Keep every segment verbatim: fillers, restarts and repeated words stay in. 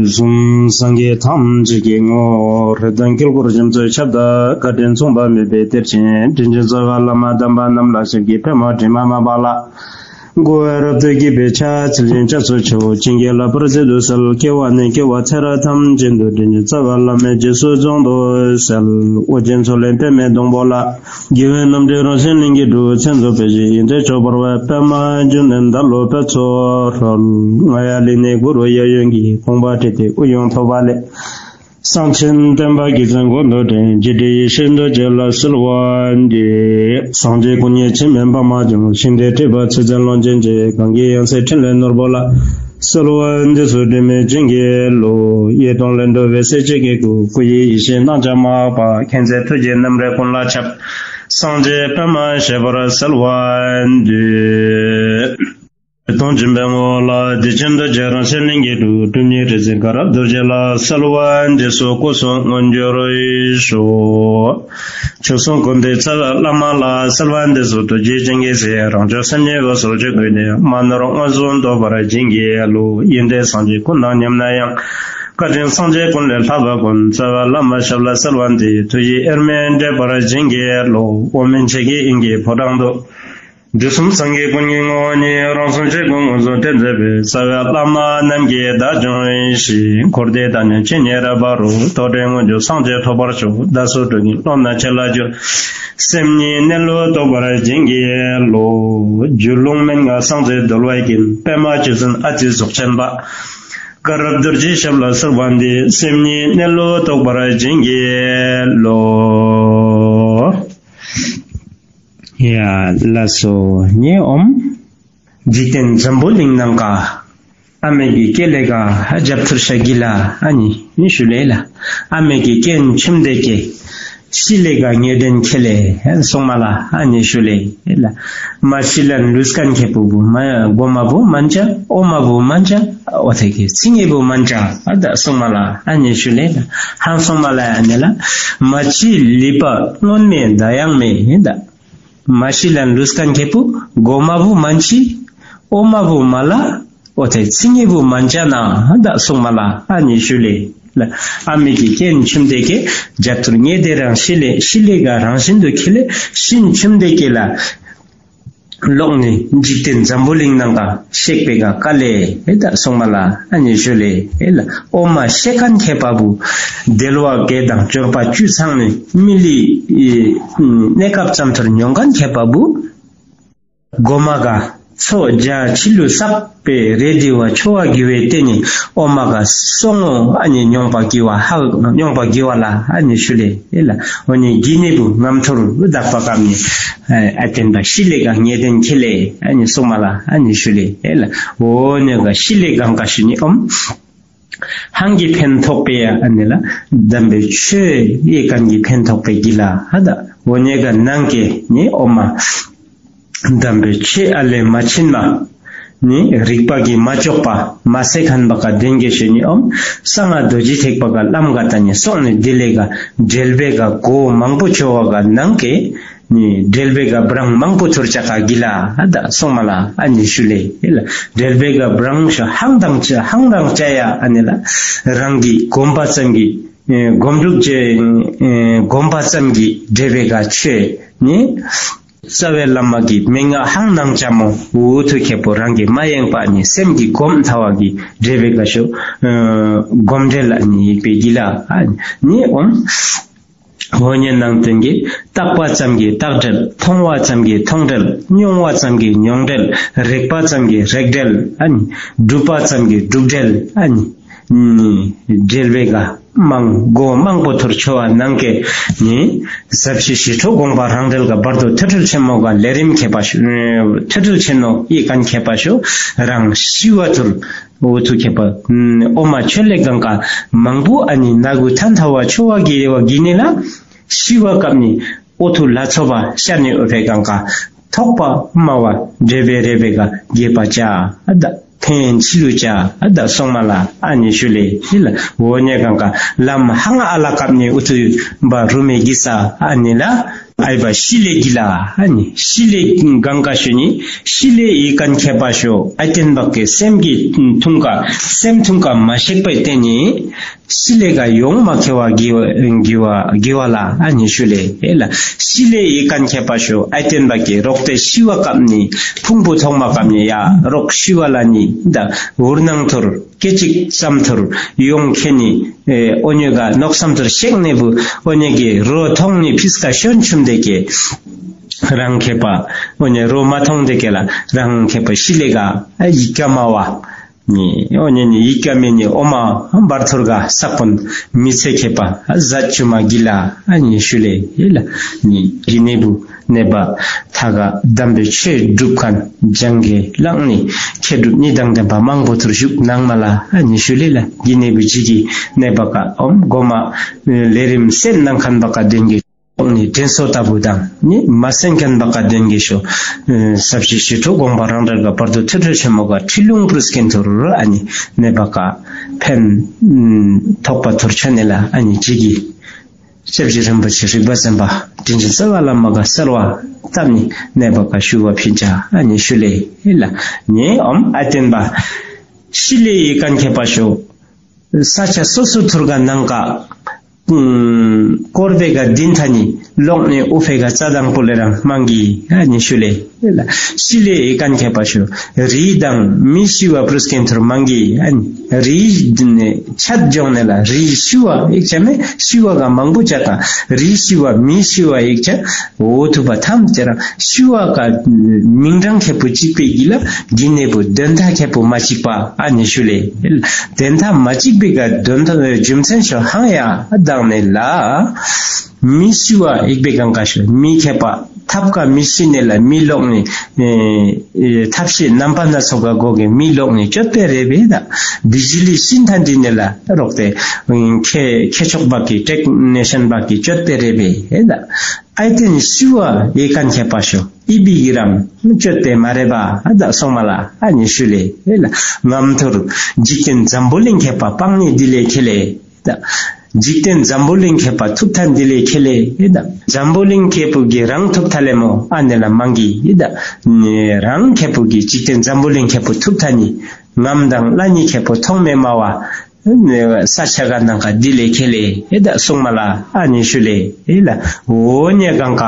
གསུམ། སངས་རྒྱས་ཐམས་ཅད་ཀྱི་ངོ་བོ་རིགས་དང་དཀྱིལ་འཁོར་རྒྱ་མཚོའི་ཁྱབ་བདག་བཀའ་དྲིན་མཚུངས་པ་མེད་པའི་གཏེར་ཆེན་དྲིན་ཅན་རྩ་བའི་བླ་མ་དམ་པ་རྣམས་ལ་ཞབས་ཀྱི་པདྨོ་དྲི་མ་མེད་པ་ལ། མགོ་བོས་རབ་ཏུ་བརྒྱན་པའི་ཕྱག་འཚལ་ཞིང་སྐྱབས་སུ་མཆིའོ། བྱིན་གྱིས་བརླབ་པར་བྱིན་དུ་གསོལ། སྐྱེ་བ་ནས་སྐྱེ་བ་ཚེ་རབས་ཐམས་ཅད་དུ་དྲིན་ཅན་རྩ་བའི་བླ་མའི་རྗེས་སུ་འབྲང་དུ་གསོལ། ཨོ་རྒྱན་མཚོ་ལས་པདྨའི་སྡོང་པོ་ལ། རྒྱལ་བའི་རྣམ་འདྲེན་རང་བཞིན་གླིང་གི་གྲུ། མཚན་རྫོགས་དཔལ་གྱི་ཡོན་ཏན་མཆོག་འབར་བའི། པདྨ་འབྱུང་གནས་འདབ་ལོ་པད་མཚོར་རོལ། རྔ་ཡབ་གླིང་ནས་གུ་རུ་གཡས་གཡོན་གྱི། དགོངས་པ་ཁྲིད་དེ་དབུ་ཡོངས་ཐོབ་པ་ལས། གསང་ཆེན་བསྟན་པ་རྒྱལ་མཚན་མགོན་དུ་འདྲེན། རྒྱས་འབྲིང་ཡེ་ཤེས་རྡོ་རྗེ་ལ་གསོལ་བ་འདེབས། སངས་རྒྱས་སྐུ་བརྙེས་འཆི་མེད་པདྨ་འབྱུང་། ཤིང་རྟའི་ཁྲི་པ་ཚེ་བཙན་ལོངས་སྤྱོད་རྗེ། གང་གི་ཡང་སྲིད་ཕྲིན་ལས་ནོར་བུ་ལ། གསོལ་བ་འདེབས་སོ་དྲི་མེད་བྱིན་གྱིས་རློབས། གཡས་དང་ལན་གྲོ་འོད་ཟེར་གཅིག་གི་སྐུ། སྐུ་ཡི་ཡེ་ཤེས་སྣང་བྱ་མ་འགགས་པ། མཁྱེན་བརྩེ་ཐུགས་རྗེས་རྣམ་འདྲེན་ཀུན་ལ་ཁྱབ། སངས་རྒྱས་པདྨ་བཞད་པར་གསོལ་བ་འདེབས། དོན་སྦྱིན་པའི་ངོ་བོ་ལ། བདེ་ཆེན་རྡོ་རྗེ་རང་བཞིན་གླིང་གི་གྲུ། སྒྲུབ་གཉེར་རིག་འཛིན་དགའ་རབ་རྡོ་རྗེ་ལ། གསོལ་བ་འདེབས་སོ་སྐུ་གསུམ་མངོན་གྱུར་ཤོག། བྱོལ་སོང་ཀུན་འདུས་རྩ་བའི་བླ་མ་ལ། གསོལ་བ་འདེབས་སོ་རྡོ་རྗེ་སྤྱན་གྱིས་གཟིགས། རང་བྱུང་སེམས་ཉིད་འོད་ཟེར་ཆོས་སྐུ་ནས། མ་ནོར་མངོན་སུམ་རྟོགས་པར་བྱིན་གྱིས་རློབས། ཡོན་ཏན་སངས་རྒྱས་ཀུན་དང་མཉམ་ན་ཡང་། བཀའ་དྲིན་སངས་རྒྱས་ཀུན་ལས་ལྷག་པ་ཀུན། རྩ་བའི་བླ་མ་ཞབས་ལ་གསོལ་བ་འདེབས། ཐུགས་ཀྱི་དབྱེར་མེད་འདྲེས་པར་བྱིན་གྱིས་རློབས། འོག་མིན་ཆོས་ཀྱི་དབྱིངས་ཀྱི་ཕོ་བྲང་དུ། དུས་གསུམ་སངས་རྒྱས་ཀུན་གྱི་ངོ་བོ་ཉིད། རང་གསུང་ཆོས་སྐུ་མངོན་སུམ་སྟོན་མཛད་པའི། རྩ་བའི་བླ་མ་རྣམས་ཀྱིས་བདག་སྐྱོང་ཞིང་། འཁོར་འདས་དང་ནི་ཆོས་ཉིད་རབ་འབར་རོ། རྟོགས་ལྡན་མངོན་གྱུར་སངས་རྒྱས་ཐོབ་པར་ཤོག། བདག་སོགས་འགྲོ་ཀུན་སློབ་ན་ཆེ་ལ་གྱུར། སེམས་ཉིད་གནས་ལུགས་རྟོགས་པར་བྱིན་གྱིས་རློབས། རྒྱུད་ལུང་མན་ངག་གསང་མཛོད་འདུལ་བའི་རྒྱན། པདྨ་བཅུ་གསུམ་ཨ་ཏི་རྫོགས་ཆེན་པ། དགའ་རབ་རྡོ་རྗེའི་ཞབས་ལ་གསོལ་བ་འདེབས། སེམས་ཉིད་གནས་ལུགས་རྟོགས་པར་བྱིན་གྱིས་རློབས། ཡ་ལགས་སོ། ཉེ་ཨོམ། འཇིག་རྟེན་འཛམ་བུ་གླིང་ནང་ག་ཨ་མའི་གི་སྐེ་ལས་ཀ་རྒྱབ་ཐུར་ཤ་གི་ལ་ཨ་ནི་ནི་ཞུ་ལེ་ལ། ཨ་མའི་གི་སྐེ་ཆུམ་དེ་ཀེ་ཤི་ལས་ཀ་ངེས་དོན་ཁེ་ལེ་སོང་མ་ལ་ཨ་ནི་ཞུ་ལེ་ལ། མ་ཤི་ལན་ལུས་ཀན་ཁེ་པུ་བུ་མ་གོ་མ་བུ་མན་ཅ་ཨོ་མ་བུ་མན་ཅ་ཨོ་ཐེ་ཀེ་ཚི་ངེ་བུ་མན་ཅ་ཨ་ད་སོང་མ་ལ་ཨ་ནི་ཞུ་ལེ་ལ། ཧང་སོང་མ་ལ་ཨ་ནི་ལ། མ་ཆི་ལི་པ་སྔོན་མེ་ད་ཡང་མེ་ཡིན་ད། མ་ཤི་ལན་ལུས་ཀན་ཁེ་པུ་གོ་མ་བུ་མན་ཆི་ཨོ་མ་བུ་མ་ལ་ཨོ་ཐེ་ཚི་ངེ་བུ་མན་ཅ་ན་ད་སོང་མ་ལ་ཨ་ནི་ཞུ་ལེ་ལ། ཨ་མི་གི་སྐེ་ཆུམ་དེ་ཀེ་རྒྱབ་ཐུར་ངེ་དེ་རང་ཤི་ལེ་ཤི་ལེ་ག་རང་བཞིན་དུ་ཁེ་ལེ་ཤིན་ཆུམ་དེ་ཀེ་ལ། ལོག་ནི་འཇིག་རྟེན་འཛམ་བུ་གླིང་ནང་ག་གཤེགས་པའི་ག་ཀ་ལེ་ཨེ་ད་སོང་མ་ལ་ཨ་ནི་ཞུ་ལེ་ཨེ་ལ། ཨོ་མ་ཤེ་ཀན་ཁེ་པ་བུ་དལ་བ་བརྒྱད་དང་འབྱོར་པ་བཅུ་ཚང་ནི་མི་ལི་གནས་སྐབས་ཙམ་ཐུར་མྱོང་ཀན་ཁེ་པ་བུ། གོ་མ་ག་ཚོ་རྒྱ་ཆི་ལུ་བསགས་པའི་རེ་དི་བ་ཆོ་བ་གི་བའི་ཏེ་ནི་ཨོ་མ་ག་སོང་ཨ་ནི་མྱོང་པ་གི་བ་ཧ་མྱོང་པ་གི་བ་ལ་ཨ་ནི་ཞུ་ལེ་ཨེ་ལ། ཨོ་ནི་གི་ནི་བུ་ངམ་ཐོར་བདག་པ་ཀམ་ནི་ཨ་བརྟན་པ་ཤི་ལེ་ག་ངེས་དོན་ཁེ་ལེ་ཨ་ནི་སོང་མ་ལ་ཨ་ནི་ཞུ་ལེ་ཨེ་ལ། ཨོ་ནི་ག་ཤི་ལེ་གང་ག་ཞུ་ནི་ཨོམ། ཧང་གི་ཕན་ཐོགས་པའི་ཨ་ནི་ལ། དམ་པའི་ཆོས་ཡེ་གང་གི་ཕན་ཐོགས་པའི་གི་ལ་ཨ་ད། འོ་ཉེ་ག་ནང་གི་ནི་ཨོ་མ། དམ་པའི་ཆོས་ཨ་ལས་མ་ཕྱིན་མ། ནི་རིག་པ་གི་མ་ལྕོགས་པ་མ་སེ་ཁན་པ་ག་དེན་གེ་ཤེ་ནི་ཨོམ། གསང་སྔགས་རྡོ་རྗེ་ཐེག་པ་ག་ལམ་ག་ད་ནི་སོང་ནི་དེ་ལས་ག་འབྲེལ་བའི་ག་གོ་མང་པོ་ཆོ་བ་ག་ནང་གི། ནི་འབྲེལ་བའི་ག་བྲང་མང་པོ་ཐུར་ཅག་ག་གི་ལ་ཨ་ད་སོང་མ་ལ་ཨ་ནི་ཞུ་ལེ་ཨེ་ལ། འབྲེལ་བའི་ག་བྲང་ཤ་ཧང་དང་ཅ་ཧང་དང་ཅ་ཡ་ཨ་ནི་ལ། རང་གི་གོམ་པ་ཙམ་གྱི་ཨེ་གོམ་འགྲུབ་ཅེ་ཨེ་གོམ་པ་ཙམ་གྱི་འབྲེལ་བའི་ག་ཆོས་ནི། རྩ་བའི་བླ་མ་གི་མན་ངག་ཧང་དང་ཅ་མོ་འུ་ཐུ་ཁེ་པོ་རང་གི་མ་ཡེངས་པ་ནི་སེམས་ཀྱི་གོམ་ཐ་བ་གི་འབྲེལ་བའི་ག་ཤོ་ཨེ་གོམ་འབྲེལ་ཨ་ནི་ཡིག་པའི་གི་ལ་ཨ་ནི་ཨོམ། འོ་ཉེ་ནང་དོན་གྱི་བརྟག་པ་ཙམ་གྱི་བརྟག་འབྲེལ། མཐོང་བ་ཙམ་གྱི་མཐོང་འབྲེལ། མྱོང་བ་ཙམ་གྱི་མྱོང་འབྲེལ། རེག་པ་ཙམ་གྱི་རེག་འབྲེལ་ཨ་ནི། སྒྲུབ་པ་ཙམ་གྱི་སྒྲུབ་འབྲེལ་ཨ་ནི། ནི་འབྲེལ་བའི་ག་མང་གོ་མང་པོ་ཐུར་ཆོ་བ་ནང་གི་ནི། ཟབ་ཞི་ཞི་ཁྲོ་དགོངས་པ་རང་འབྲེལ་ག་བར་དུ་ཐོས་གྲོལ་ཆེན་མོ་ག་ལས་རིམ་ཁྱད་པར་ཤོ་ཐོས་གྲོལ་ཆེན་མོ་ཡི་གན་ཁྱད་པར་ཤོ་རང་ཤི་བ་ཐུར། འོ་ཐུ་ཁྱད་པར། ཨོ་མ་ཆོས་ལས་གང་ག་མང་པོ་ཨ་ནི་ན་གུ་ཐན་ཐ་བ་ཆོ་བ་གི་རེ་བ་གི་ནི་ལ། ཤི་བ་སྐབས་ནི་ཨོ་ཐུ་ལ་ཚོ་བ་ཤ་ནི་ཨོ་རེ་གང་ག་ཐོག་པ་སྨྲ་བ་འབྲེལ་བའི་རེ་བའི་ག་རྒྱས་པ་ཅ་ཨ་ད་ཕན་ཆི་ལུ་ཅ་ཨ་ད་སོང་མ་ལ་ཨ་ནི་ཞུ་ལེ་ལ། འོ་ཉེ་གང་ག་ལམ་ཧང་ཨ་ལ་སྐབས་ནི་ཨོ་ཐུ་བ་རུ་མེ་གི་ས་ཨ་ནི་ལ། ཨའི་བ་ཤི་ལེ་གི་ལ་ཨ་ནི་ཤི་ལེ་གང་ག་ཤོ་ནི་ཤི་ལེ་ཡི་ཀན་ཁྱད་པར་ཤོ་ཨ་ཏེན་བག་གི་སེམས་ཀྱི་ཐུང་ཀ་སེམས་ཐུང་ཀ་མ་ཤེག་པའི་སྟེང་ནི་ཤི་ལེ་ག་ཡོང་མ་ཁེ་བ་གི་གི་བ་གི་བ་ལ་ཨ་ནི་ཤུ་ལེ་ཨེ་ལ་ཤི་ལེ་ཡི་ཀན་ཁྱད་པར་ཤོ་ཨ་ཏེན་བག་གི་རོག་ཏེ་ཤི་བ་ཀབ་ནི་ཕུང་པོ་ཐོག་མ་ཀབ་ནི་ཡ་རོག་ཤི་བ་ལ་ནི་ད་འུར་ནང་ཐོར། སྐད་ཅིག་ཙམ་ཐུར་ཡོང་ཁེ་ནི། ཨོ་ཉོས་ག་ནོག་སམ་ཐུར་ཤེག་ནེ་བུ་ཨོ་ཉོས་གི་རོ་ཐོང་ནི་ཕིས་ཀ་ཤོན་ཆུམ་དེ་ཀེ་རང་ཁེ་པ་ཨོ་ཉོས་རོ་མ་ཐོང་དེ་ཀེ་ལ་རང་ཁེ་པ་ཤི་ལེ་ག་ཡི་ཀ་མ་བ་ནི་ཨོ་ཉོས་ནི་ཡི་ཀ་མེ་ནི་ཨོ་མ་བར་ཐུར་ག་ས་ཀོན་མི་ཚེ་ཁེ་པ་ཟ་ཆུ་མ་གི་ལ་ཨ་ནི་ཤུ་ལེ་ཡི་ལ་ནི་གི་ནེ་བུ། ནད་པ་ཐ་ག་དམ་པའི་ཆོས་སྒྲུབ་མཁན་སྦྱང་གི་ལག་ནི་མཁས་གྲུབ་གཉིས་དང་ལྡན་པ་མང་པོ་ཐུར་བཞུགས་གནང་མ་ལ་ཨ་ནི་ཞུ་ལེ་ལ་གི་ནད་པ་ཇི་གི་ནད་པ་ཀ་ཨོམ་གོ་མ་ལས་རིམ་སེམས་ནང་མཁན་པ་ཀ་དོན་གི་ཤོག་ནི་དྲན་གསོ་ལྟ་བུ་དང་ནི་མ་སེམས་མཁན་པ་ཀ་དོན་གི་ཤོག་ས་བྱི་ཞི་ཁྲོ་དགོངས་པ་རང་འདྲར་ག་བར་དུ་ཐུ་ཁྲོ་ཆེན་མོ་ཀ་ཁྲི་ལུང་པུ་རུ་སྐན་ཐུར་ཨ་ནི་ནད་པ་ཀ་ཕན་ཐོགས་པ་ཐུར་ཆོ་ནི་ལ་ཨ་ནི་ཇི་གི་སྐྱབས་རྗེ་རིན་པོ་ཆེ་རིག་པ་ཚན་པ་དྲིན་ཅན་རྩ་བ་བླ་མ་ག་གསལ་བ་བཏབ་ནི་གནས་པ་ག་ཞུ་བ་ཕིན་ཅ་ཨ་ནི་ཞུ་ལེ་ལ་ཉེ་ཨོམ་ཨ་བརྟན་པ་ཤི་ལེ་ཡི་ཀན་ཁྱད་པ་ཤོ་ས་ཆ་སོ་སོ་ཐུར་ག་ནང་ཀ་ཀོར་བེ་ག་དིན་ཐ་ནི་ལོག་ནི་ཨུ་ཕེ་ག་རྩ་དང་པོ་ལེ་རང་མང་གི་ཨ་ནི་ཞུ་ལེ། ཤི་ལེ་ཡི་ཀན་ཁྱད་པ་ཤོ། རི་དང་མི་ཤི་བ་པྲུ་སྐན་ཐུར་མང་གི་ཨ་ནི། རི་ནི་ཆད་ཇོང་ནེ་ལ་རི་ཤི་བ་ཡིག་ཆ་མེ་ཤི་བ་ག་མང་པོ་ཆ་དང་རི་ཤི་བ་མི་ཤི་བ་ཡིག་ཆ་འོ་ཐུ་བ་ཐམ་ཅེ་རང་ཤི་བ་ག་མིང་གྲངས་ཁྱད་པོ་གཅིག་པའི་གི་ལ་གི་ནེ་བུ་དོན་དག་ཁྱད་པོ་མ་གཅིག་པ་ཨ་ནི་ཞུ་ལེ། དོན་དག་མ་གཅིག་པའི་ག་དོན་དག་རྒྱུ་མཚན་ཤོ་ཧང་ཡ་དང་ནེ་ལ། མི་ཤི་བ་ཡིག་པའི་གང་ག་ཤོ་མི་ཁྱད་པ་ཐབ་ཀ་མི་ཤི་ནེ་ལ་མི་ལོག་ནི་ཐབས་ཤེས་རྣམ་པ་སྣ་ཚོགས་ཀ་སྒོ་གི་མི་ལོག་ནི་སྤྱོད་པའི་རེ་བའི་ད་བི་ཇི་ལི་ཤིན་ཐན་དི་ནེ་ལ་རོག་སྟེ་ཁེ་ཁེ་ཆོག་པ་གི་ཊེག་ནེ་ཤན་པ་གི་སྤྱོད་པའི་རེ་བའི་ད་ཨའི་ཏེན་ཤི་བ་ཡིག་ཀན་ཁྱད་པ་ཤོ་ཨི་བི་གི་རང་སྤྱོད་པའི་མ་རེ་བ་ད་སོང་མ་ལ་ཨ་ནི་ཤུ་ལེ་ལ་ངམ་ཐུར་འཇིག་རྟེན་འཛམ་བུ་གླིང་ཁྱད་པ་སྤང་ནི་དི་ལེ་ཁེ་ལེ། ད། འཇིག་རྟེན་འཛམ་བུ་གླིང་ཁྱད་པར་ཐུབ་ཐང་འདི་ལས་ཁེ་ལེ་ཨེ་ད། འཛམ་བུ་གླིང་ཁྱད་པར་གྱི་རང་ཐུབ་ཐང་ལས་མོ་ཨ་ནེ་ལ་མང་གི་ཨེ་ད། རང་ཁྱད་པར་གྱི་འཇིག་རྟེན་འཛམ་བུ་གླིང་ཁྱད་པར་ཐུབ་ཐང་ནི་ངམ་དང་ལ་ཉི་ཁྱད་པར་ཐོག་མེད་མ་བ། ས་ཆ་ག་ནང་ག་འདི་ལས་ཁེ་ལེ་ཨེ་ད་སོང་མ་ལ་ཨ་ནེ་ཞུ་ལེ་ཨེ་ལ། འོ་ཉེ་གང་ག་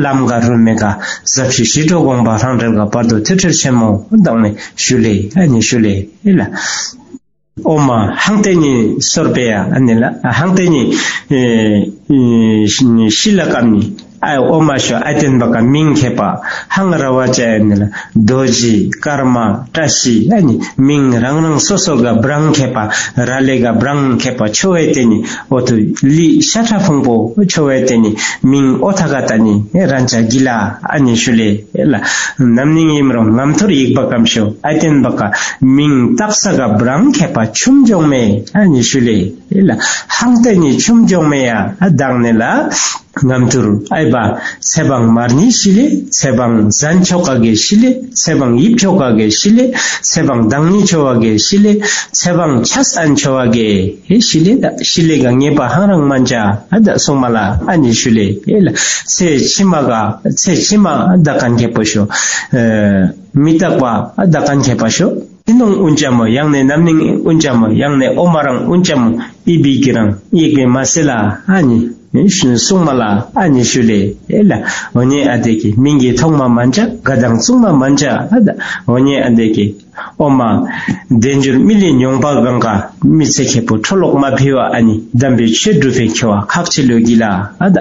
ལམ་ག་རུ་མེ་ག་ཟབ་ཞི་ཞི་ཁྲོ་དགོངས་པ་རང་འབྲེལ་ག་བར་དུ་ཐུགས་ཁྲེལ་ཆེན་མོ་དང་ནེ་ཞུ་ལེ་ཨ་ནེ་ཞུ་ལེ་ཨེ་ལ། ཨོ་མ་ཧང་ཏེ་ནི་སོར་པེ་ཡ་ཨ་ནི་ལ་ཧང་ཏེ་ནི་ཤི་ལ་ཀམ་ནི་ཨ་ཨོ་མ་ཤོ་ཨ་ཏེན་བ་ཀ་མིང་ཁེ་པ་ཧང་ར་བ་ཅ་ཨ་ནི་ལ་རྡོ་རྗེ་ཀརྨ་བཀྲ་ཤིས་ཨ་ནི་མིང་རང་རང་སོ་སོ་ག་བྲང་ཁེ་པ་ར་ལེ་ག་བྲང་ཁེ་པ་ཆོ་ཨེ་ཏེ་ནི་ཨོ་ཐུ་ལི་ཤ་ཁྲ་ཕུང་པོ་ཆོ་ཨེ་ཏེ་ནི་མིང་ཨོ་ཐ་ག་ཏ་ནི་རན་ཅ་གི་ལ་ཨ་ནི་ཤུ་ལེ། ལ། ནམ་ནིང་ཡིམ་རོང་ངམ་ཐོར་ཡིག་པ་ཀམ་ཤོ་ཨ་ཏེན་བ་ཀ་མིང་ཏག་ས་ག་བྲང་ཁེ་པ་ཆུམ་ཇོང་མེ་ཨ་ནི་ཤུ་ལེ། ལ། ཧང་ཏེ་ནི་ཆུམ་ཇོང་མེ་ཡ་ཨ་དང་ནེ་ལ། ངམ་ཐུར་ཨའི་བ་ཚེ་བང་མར་ནི་ཤི་ལེ། ཚེ་བང་ཟན་ཆོ་ཀ་གེ་ཤི་ལེ། ཚེ་བང་ཡིབ་ཆོ་ཀ་གེ་ཤི་ལེ། ཚེ་བང་དང་ནི་ཆོ་བ་གེ་ཤི་ལེ། ཚེ་བང་ཆས་ཨན་ཆོ་བ་གེ། ཨེ་ཤི་ལེ་ད་ཤི་ལེ་ག་ངེས་པ་ཧང་རང་མན་ཅ་ཨ་ད་སོང་མ་ལ་ཨ་ནི་ཤུ་ལེ་ཨེ་ལ། ཚེ་ཕྱི་མ་ག་ཚེ་ཕྱི་མ་ཨ་ད་ཀན་ཁེ་པོ་ཤོ་མི་རྟག་པ་ཨ་ད་ཀན་ཁེ་པ་ཤོ་ཨི་ནོང་ཨུན་ཅ་མོ་ཡང་ནེ་ནམ་ནིང་ཨུན་ཅ་མོ་ཡང་ནེ་ཨོ་མ་རང་ཨུན་ཅ་མོ་ཨི་བི་གི་རང་ཡེག་པེ་མ་སེ་ལ་ཨ་ནི་སོང་མ་ལ་ཨ་ནི་ཤུ་ལེ་ཨེ་ལ། འོ་ཉེ་ཨ་དེ་གི་མིང་གི་ཐོག་མ་མན་ཅ་ག་དང་ཚུགས་མ་མན་ཅ་ཨ་ད་འོ་ཉེ་ཨ་དེ་གི། ཨོ་མ། བདེ་འབྱོར་མི་ལུས་མྱོང་བ་གང་ག་མི་ཚེ་ཁེ་པོ་འཕྲོ་ལོག་མ་ཕི་བ་ཨ་ནི་དམ་པའི་ཆོས་སྒྲུབ་པའི་ཁེ་བ་ཁག་ཆེ་ལོ་གི་ལ་ཨ་ད་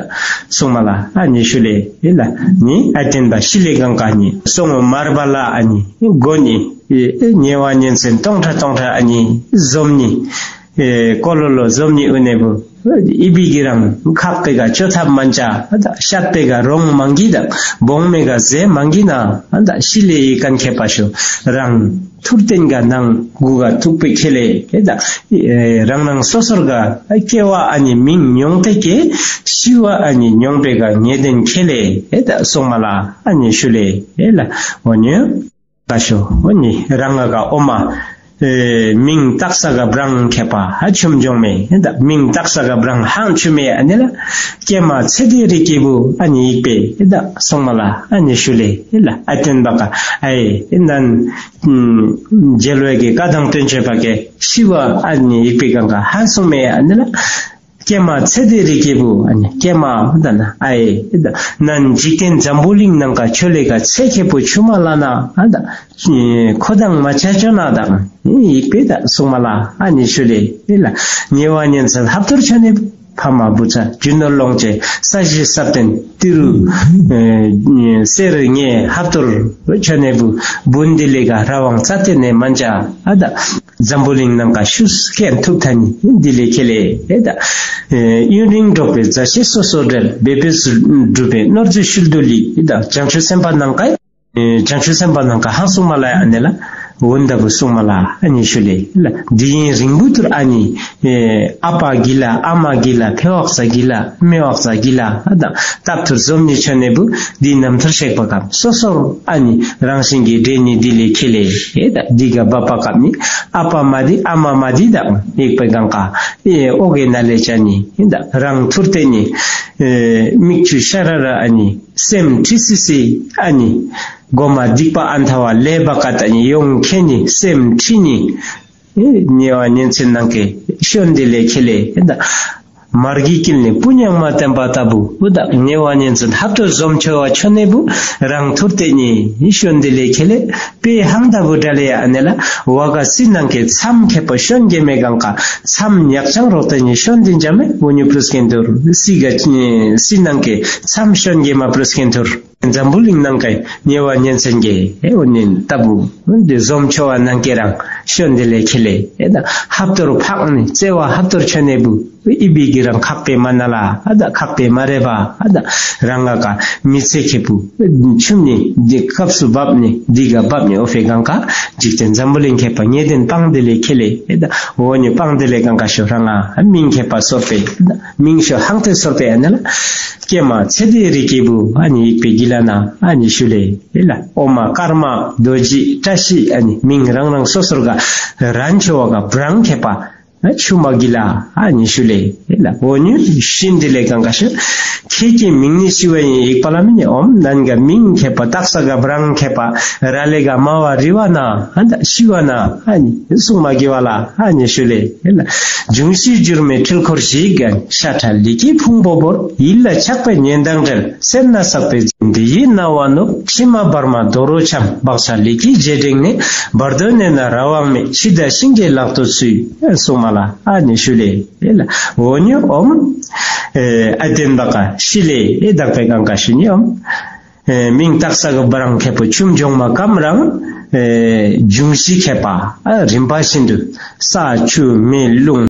སོང་མ་ལ་ཨ་ནི་ཤུ་ལེ་ཨེ་ལ་ནི་ཨ་བརྟན་པ་ཤི་ལེ་གང་ག་ནི་སོང་མར་བ་ལ་ཨ་ནི་མགོ་ནི་ཉེ་བ་ཉིན་མཚན་སྟོང་ཕྲག་སྟོང་ཕྲག་ཨ་ནི་འཛོམ་ནི་ཀོ་ལོ་ལོ་འཛོམ་ནི་ཨུ་ནེ་བུ། ཨི་བི་གི་རང་ཁག་པེ་ག་ཅོ་ཐབ་མན་ཅ་ཨ་ད་ཤད་པེ་ག་རོང་མང་གི་དང་བོང་མེ་ག་ཟེ་མང་གི་ན་ཨ་ད་ཤི་ལེ་ཡི་ཀན་ཁེ་པ་ཤོ་རང་ཐུར་བརྟེན་ག་ནང་གུ་ག་ཐུག་པེ་ཁེ་ལེ་ཨེ་ད་རང་རང་སོ་སོར་ག་སྐྱེ་བ་ཨ་ནི་མིང་མྱོང་ཏེ་ཀེ་ཤི་བ་ཨ་ནི་མྱོང་པེ་ག་ངེས་དོན་ཁེ་ལེ་ཨེ་ད་སོང་མ་ལ་ཨ་ནི་ཤུ་ལེ་ཨེ་ལ་འོ་ཉོ། ཀ་ཤོ་འོ་ནི་རང་ང་ག་ཨོ་མ། ཨེ། མིང་བཏགས་ས་ག་བྲང་མཁས་པ་ཧ་ཆུམ་འབྱུང་མེད་ད། མིང་བཏགས་ས་ག་བྲང་ཧང་ཆུ་མེད་ཨ་ནི་ལ། ཀྱེ་མ་ཚེ་འདི་རིགས་ཀྱི་བུ་ཨ་ནི་ཡིག་པས་ད་སོང་མ་ལ་ཨ་ནི་ཞུ་ལེ་ལ། ཨ་བསྟན་པ་ག་ཨེ་ནན་མཇལ་བའི་གི་བཀའ་དང་བསྟན་བཅོས་པ་གི་ཤི་བ་ཨ་ནི་ཡིག་པའི་གང་ག་ཧ་སོང་མེད་ཨ་ནི་ལ། ཀྱེ་མ་ཚེ་འདི་རིགས་ཀྱི་བུ་ཨ་ནི་ཀྱེ་མ་ད་ན་ཨེ་ད་ནན་འཇིག་རྟེན་འཛམ་བུ་གླིང་ནང་ག་ཆོས་ལས་ག་ཚེ་མཁས་པོ་ཆུ་མ་ལ་ན་ཨ་ད། ཁོ་དང་མ་ཆ་ཅོ་ན་དང་ཡིག་པས་ད་སོང་མ་ལ་ཨ་ནི་ཞུ་ལེ་ལ། ཉེ་བ་ཉེ་ཚན་ཧབ་ཐོར་ཆ་ནི་ཕ་མ་བུ་ཚ་རྒྱུ་ནོར་ལོངས་སྤྱོད་ས་གཞི་ས་བརྟན་ཏི་རུ་ཨེ་གསེར་ངེས་ཧབ་ཐོར་ཆ་ནི་བུ་བུན་འདི་ལས་ག་ར་བང་རྩ་བརྟན་ནས་མན་ཅ་ཨ་ད་འཛམ་བུ་གླིང་ནང་ག་ཤུ་སྐད་ཐུབ་ཐ་ནི་འདི་ལས་ཁེ་ལེ་ཨེ་ད། ཡུན་རིང་འགྲོགས་པའི་མཛའ་བཤེས་སོ་སོར་འབྲལ། འབད་པས་སྒྲུབ་པའི་ནོར་རྫས་ཤུལ་དུ་ལི་ཨེ་ད། བྱང་ཆུབ་སེམས་དཔའ་ནང་ག་ཨེ། བྱང་ཆུབ་སེམས་དཔའ་ནང་ག་ཧང་སུང་མ་ལ་ཡ་ཨ་ནེ་ལ། འོན་ད་བུ་སུང་མ་ལ་ཨ་ནི་ཞུ་ལེ་ལ། འདི་ཡིན་རིང་བུ་ཐུར་ཨ་ནི། ཨེ། ཨ་པ་གི་ལ་ཨ་མ་གི་ལ་ཕེ་བག་ས་གི་ལ་མེ་བག་ས་གི་ལ་ཨ་དང་སྟབས་ཐུར་ཟོམ་ནི་ཆ་ནེ་བུ་འདི་ནམ་ཐུར་ཤེག་པ་གམ་སོ་སོར་ཨ་ནི་རང་བཞིན་གི་འདྲེ་ནི་འདི་ལས་ཁེ་ལེ་ཨེ་ད། འདི་ག་བ་པ་གམ་ནི་ཨ་པ་མ་འདི་ཨ་མ་མ་འདི་དང་ཡེག་པའི་གང་ག་ཨེ་ཨོ་གེ་ན་ལེ་ཆ་ནི་ཨེ་ད། རང་ཐུར་ཏེ་ནི་ཨེ་མིག་ཆུ་ཤ་ར་ར་ཨ་ནི། སེམས་ཁྲི་སི་སི་ཨ་ནི། མགོ་མ་སྡིག་པ་ཨན་ཐ་བ་ལས་བ་ཀ་ཏ་ནི་ཡོང་ཁེ་ནི་སེམས་ཁྲི་ནི། ཉེ་བ་ཉེན་ཚན་ནང་གི་ཤོན་འདི་ལས་ཁེ་ལེ་ཨེ་ད། མར་གི་ཀིལ་ནི་སྤུ་ཉག་མ་བསྟན་པ་ལྟ་བུ་ཨུ་ད། ཉེ་བ་ཉེན་ཚན་ཧབ་ཏོ་ཟོམ་ཆོ་བ་ཆོ་ནེ་བུ་རང་ཐུར་ཏེ་ནི་ཤོན་འདི་ལས་ཁེ་ལེ་པེ་ཧང་ལྟ་བུ་འདྲ་ལེ་ཨ་ནེ་ལ། བ་ག་སི་ནང་གི་མཚམས་ཁེ་པ་ཤོན་གེ་མེ་གང་ག་མཚམས་ཉག་ཆང་རོག་ཏེ་ནི་ཤོན་འདི་འཇམ་མེ་འུ་ཉུ་པྲུ་སྐེན་ཐུར་སི་ག་སི་ནང་གི་མཚམས་ཤོན་གེ་མ་པྲུ་སྐེན་ཐུར། འཛམ་བུ་གླིང་ནང་གི་ཉེ་བ་ཉེན་ཚན་གྱི་ཨེ་འོ་ནི་ལྟ་བུ་འདི་ཟོམ་ཆོ་བ་ནང་གི་རང་ཤོན་འདི་ལས་ཁེ་ལེ་ཨེ་ད། ཧབ་ཏོར་ཕག་ནི་བརྩེ་བ་ཧབ་ཏོར་ཆོ་ནེ་བུ་ཨི་བི་གི་རང་ཁག་པེ་མ་ན་ལ་ཨ་ད་ཁག་པེ་མ་རེ་བ་ཨ་ད། རང་ང་ག་མི་ཚེ་ཁེ་བུ་ཆུམ་ནི་འདི་སྐབས་སུ་བབ་ནི་འདི་ག་བབ་ནི་ཨོ་ཕེ་གང་ག་འཇིག་རྟེན་འཛམ་བུ་གླིང་ཁེ་པ་ཉེ་དེན་པང་འདི་ལས་ཁེ་ལེ་ཨེ་ད། འོ་ནི་པང་འདི་ལས་གང་ག་ཤོ་རང་ང་མིང་ཁེ་པ་སོར་པེ་ཨེ་ད། མིང་ཤོ་ཧང་ཏེ་སོར་པེ་ཨ་ནེ་ལ། ཀྱེ་མ་ཚེ་འདི་རིགས་ཀྱི་བུ་ཨ་ནི་ཡིག་པའི་གི་ལ་ན་ཨ་ནི་ཞུ་ལེ་ལ། ཨོ་མ་ཀར་མ་རྡོ་རྗེ་བཀྲ་ཤིས་ཨ་ནི་མིང་རང་རང་སོ་སོར་ག་རན་ཆོ་བ་ག་བྲང་ཁེ་པ་ཆུ་མ་གི་ལ་ཨ་ནི་ཞུ་ལེ་ལ། འོ་ཉུ་ཤིན་འདི་ལས་གང་ག་ཤོ་ཁེ་ཀྱི་མིང་ནི་ཤི་བ་ཡིན་ཡིག་པ་ལ་མི་ནི་ཨོམ་ནན་ག་མིང་ཁེ་པ་བཏགས་ས་ག་བྲང་ཁེ་པ་ར་ལེ་ག་མ་བ་རི་བ་ན་ཨ་ད་ཤི་བ་ན་ཨ་ནི་སུང་མ་གི་བ་ལ་ཨ་ནི་ཞུ་ལེ། འབྱུང་བཞི་འགྱུར་མེད་འཁྲུལ་འཁོར་ཞིག་གན་ཤ་ཁྲག་ལུས་ཀྱི་ཕུང་པོ་བོར། ཡིད་ལ་ཆགས་པའི་ཉེན་དང་བྲལ། སེར་སྣ་བསགས་པའི་འདི་ཡི་སྣང་བ་ནོར། མཆི་མ་བར་མ་རྡོ་རོ་འཆམ། བག་ཆགས་ལུས་ཀྱི་རྗེས་འབྲེང་ནས། བར་དོ་གནས་ན་རང་དབང་མེད། འཆི་བདག་གཤིན་རྗེའི་ལག་ཏུ་ཚུད། སོང་མ་ལ་ཨ་ནི་ཞུ་ལེ་ལ། འོ་ཉུ་ཨོམ་ཨ་བསྟན་པ་ག་ཤི་ལེ་ཨེ་བདག་པའི་གང་ག་ཤི་ཉི་ཨོམ། མིང་བཏགས་ས་གི་བ་རང་ཁེ་པོ་ཆུམ་འབྱུང་མ་གམ་རང་འབྱུང་བཞི་ཁེ་པ་རིམ་པ་བཞིན་དུ་ས་ཆུ་མེ་རླུང་།